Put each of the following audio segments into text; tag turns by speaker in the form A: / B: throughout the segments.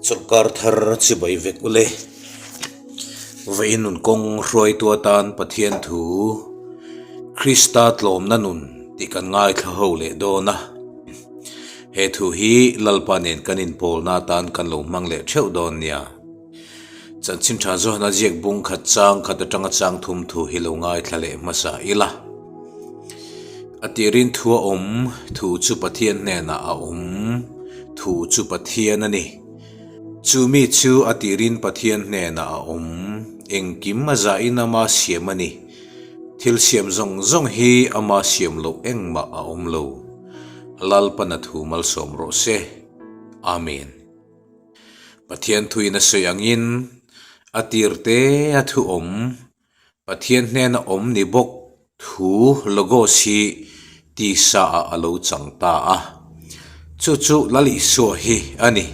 A: Chawlhkar thar chibai vek ule. Vawiin nun kawng hruaitu atan Pathian thu Krista tlawmna nun tih kan ngaithla ho leh dawn a. He thu hi Lalpa nen kan inpawlna atan kan lo hmang leh theuh dawn nia. Chanchin tha zawhna ziak bung khat chang khat atanga chang thum thu hi lo ngaithla leh hmasa ila. A tirin thu a awm, thu chu Pathian hnenah a awm, thu chu Pathian a ni. Chu mi chu a tirin Pathian hnenah a awm, engkim a zahin ama siam a ni. Thil siam zawng zawng hi ama siam loh engmah a awm lo. Lalpana thu malsawm rawh se. Amen. Pathian thuin a sawi angin a tir te a thu awm, Pathian hnena awm ni bawk thu Logos hi tisa ah a lo chang ta a. Chu chu Lal Isua hi a ni.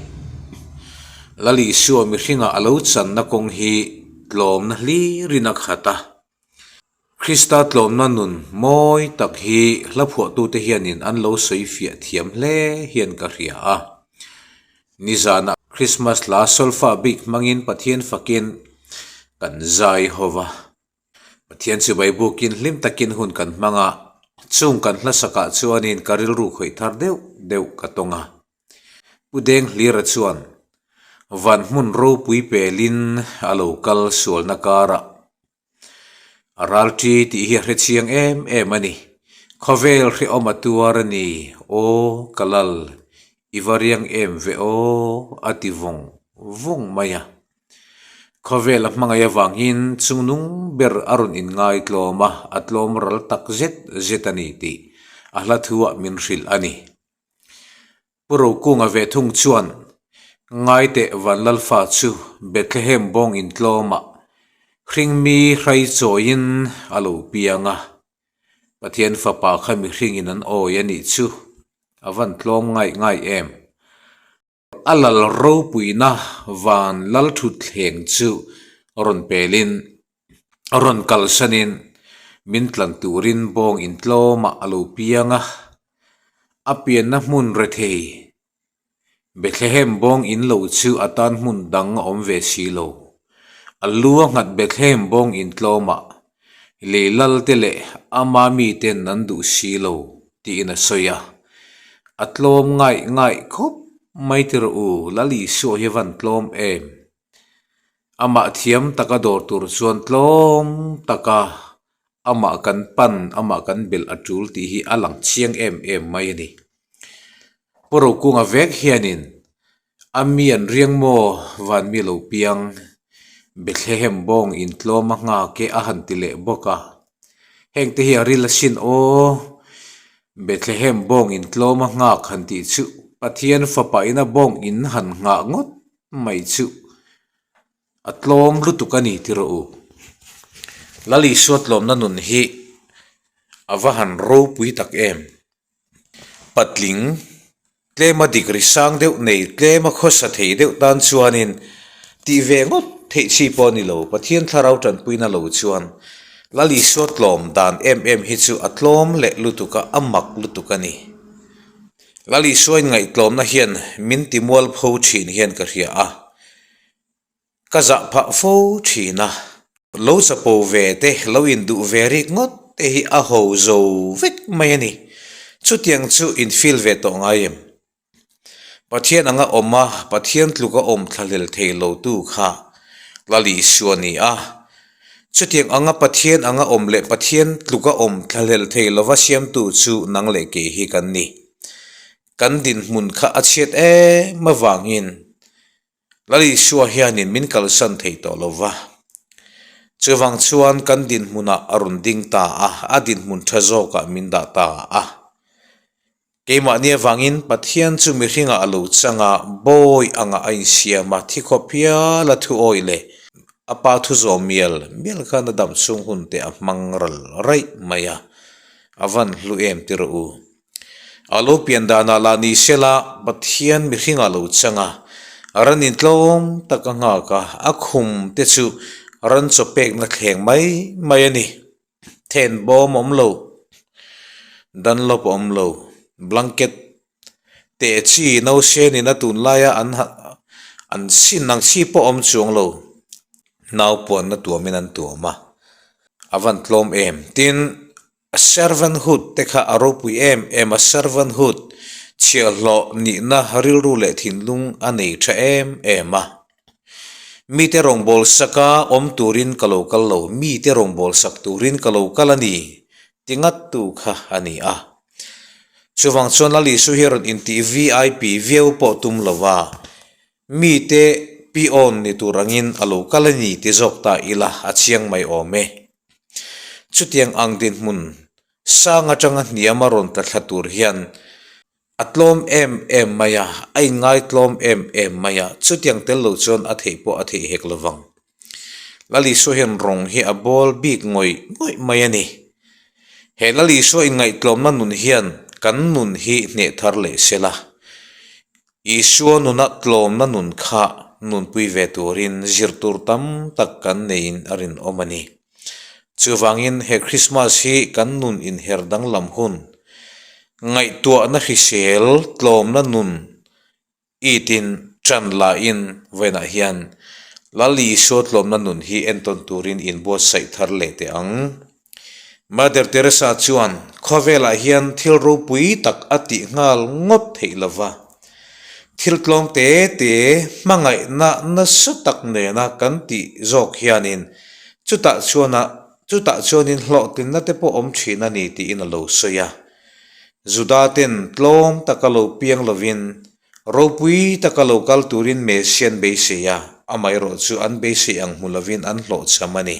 A: Lal Isua mihringah a lo channa kawng hi tlawmna hlirin a khat a. Krista tlawmna nun mawi tak hi hla phuahtute hianin an lo sawi fiah thiam hle hian ka hria a. Nizanah Krismas hla solfa bik hmangin Pathian fakin kan zai ho va. Pathian chibai bukin hlim takin hun kan hmang a, chung kan hlasakah chuanin ka rilru khawih thar deuh deuh ka tawng a. Pu Deng Hlira chuan van hmun ropui pelin a lo kal sualna karah A ralṭi tih hi a hre chiang em em a ni. Khawvel hrehawm a tuar a ni, aw ka lal, i va riang em ve aw, a ti vawng vawng mai a. Khawvel a hmangaih avangin chungnung ber a rawn inngaitlawm a, a tlawm ral tak zet zet a ni tih a hla thuah min hrilh a ni. Pu Rokunga ve thung chuan Ngaiteh Vanlalfa chu Bethlehem bawng intlawmah hringmi hrai chawiin a lo piang a, Pathian fapa kha mihringin an awi a nih chu a van tlawm ngaih ngaih em. A lal ropuina van lalthutthleng chu rawn pelin rawn kalsanin min tlan turin bawng intlawmah a lo piang a, a pianna hmun rethei Bethlehem bawng in lo chu a tan hmun dang a awm ve si lo. A lu a nghat Bethlehem bawng intlawmah lei lalte leh ama miten an duh si lo tiin a sawi a, a tlawm ngaih ngaih khawp mai ti rawh u, Lal Isua hi a van tlawm em? Amah thiam taka dawr tur chuan tlawm taka amah kan pan, amah kan belh a tul tih hi a lang chiang em em mai a ni. Pu Rokunga vek hianin a mi an riang maw van mi lo piang Bethlehem bawng intlawm a nghak e a han ti leh bawk a. Hengte hi a ril asin aw, Bethlehem bawng intlawm a nghak han tih chu Pathian fapa ina bawng in han nghah ngawt mai chu a tlawm lutuk a ni ti rawh u. Lal Isua tlawmna nun hi a va han ropui tak em. Patling tlema degree sang deuh nei tlema khawsa thei deuh tan chuanin tih ve ngawt theih chi pawh a ni lo. Pathian thlarau tanpuina lo chuan Lal Isua tlawm dan em em hi chu a tlawm leh lutuk a, a mak lutuk a ni. Lal Isua inngaihtlawmna hian min ti mualpho thin hian ka hria a, ka zah phah fo thin a. Lo chapo ve te, lo induh ve rik ngawt te hi a ho zo vek mai a ni. Chutiang chu in feel ve tawh ngai em? Pathian anga awm a, Pathian tluka awm thlahlel thei lo tu kha Lal Isua a ni a. Chutiang anga Pathian anga awm leh Pathian tluka awm thlahlel thei lova siamtu chu nang leh kei hi kan ni. Kan dinhmun kha a chhiat em avangin Lal Isua hianin min kalsan thei tawh lo va. Chuvang chuan kan dinhmunah a rawn ding ta a, a dinhmun tha zawkah min dah ta a. Keimahni avangin Pathian chu mihringah a lo chang a, bawi angah a insiam a, thi khawp hial a thu awih leh a pa thu zawm mial mial khan a dam chhung hun te a hmang ral raih mai a, a van hlu em ti rawh u. A lo pian danah lah ni sela Pathian mihringah a lo chang a, ran intlawm tak a nghak a, a khum te chu ran chaw pekna thleng mai mai a ni. Then bawm awm lo, Dunlop awm lo, blanket teh chi no sen in a tunlaia an An sin ang chi pawh awm chuang lo, nau puanna tuamin an tuam a, a van tlawm em. Tin, a servanthood te kha a ropui em em a, servanthood chhiahhlawh nihna rilru leh thinlung a nei tha em em a. Mite rawngbâwl saka awm turin ka lo kal lo, mite rawngbâwl sak turin ka lo kal a ni ti ngattu kha a ni a. Chuvang chuan Lal Isu hi rawn intih VIP viau pawh tum lo va, mite peon ni tur angin a lo kal a ni ti zawk ta ila a chiang mai awm e. Chutiang ang dinhmun sang atanga hniama rawn tla thla tur hian A tlawm em em mai a, a inngai tlawm em em mai a, chutiang tel lo chuan a theih pawh a theih hek lo vang. Lal Isua hian rawng hi a bawl bik ngawih ngawih mai a ni. He Lal Isua inngaihtlawmna nun hian kan nun hi hneh thar leh se la, Isua nuna tlawmna nun kha nunpui ve turin zir tur tam tak kan neiin a rinawm a ni. Chuvangin he Krismas hi kan nun inher danglam hun, ngaihtuahna hrisel tlawmna nun itin tan lahin vawiinah hian Lal Isua tlawmna nun hi entawn turin inbuatsaih thar leh teh ang. Mother Teresa chuan khawvelah hian thil ropui tak a tih nghal ngawt theih lova, thil tlawm te te hmangaihna nasa tak nena kan tih zawk hianin chutah chuan chutah chuanin hlawhtlinna te pawh awm thin a ni tiin a lo sawi a. Juda ten tlawm taka lo piang lovin ropui taka lo kal turin Messiah an beisei a, amaherawhchu chu an beisei ang hmu lovin an hlawhchham a ni.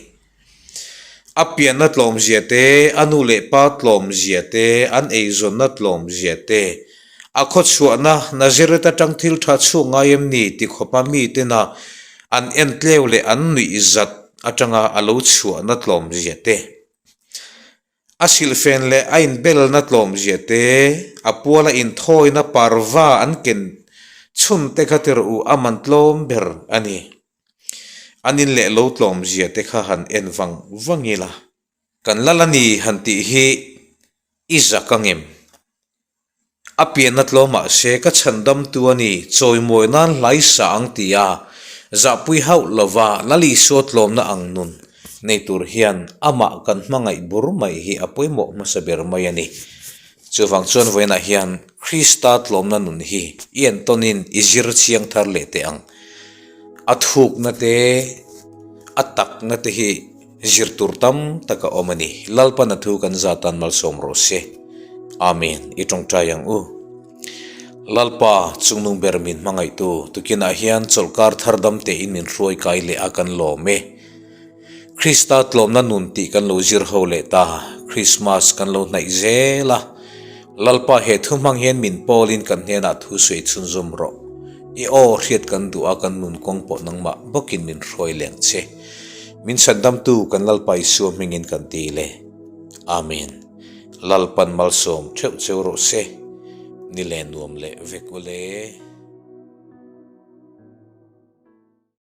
A: A pianna tlawmzia te, a nu leh pa tlawmzia te, an eizawnna tlawmzia te, a khawchhuahna Nazareth atang thil tha chhuak ngai em ni ti khawpa mitena an en tleu leh an nuih zat atanga a lo chhuahna tlawmzia te, a silhfen leh a inbelna tlawmzia te, a puala inthawina parva an ken chhun te kha ti rawh u, a man tlawm ber a ni. An in leh lo tlawm zia te kha han en vang vang ila. Kan lal a ni han tih hi i zak angem? A pianna tlawmah se ka chhandamtu a ni, chawimawi nan hlai sa ang ti a, zahpui hauh lova Lal Isua tlawmna ang nun nei tur hian amah kan hmangaih bur mai hi a pawimawh hmasa ber mai a ni. Chuvang chuan vawiinah hian Krista tlawmna nun hi i entawnin i zir chiang thar leh teh ang. A thukna te, a takna te hi zir tur tam tak a awm a ni. Lalpan a thu kan za tan malsawm rawh se. Amen. I tawngtai ang u. Lalpa, chungnung ber min hmangaihtu, tukinah hian chawlhkar thar dam tein min hruai kai leh a kan lawm e. Krista tlawmna nun tih kan lo zir ho leh ta, Krismas kan lo hnaih zel a, Lalpa he thu hmang hian min pawlin kan hnenah thu sawi chhunzawm rawh. I aw hriat kan duh a kan nun kawng pawh nangmah bawkin min hruai leng che. Min chhandamtu kan Lalpa Isua hmingin kan ti le. Amen. Lalpan malsawm theuh cheu rawh se. Ni le nuam leh vek ule.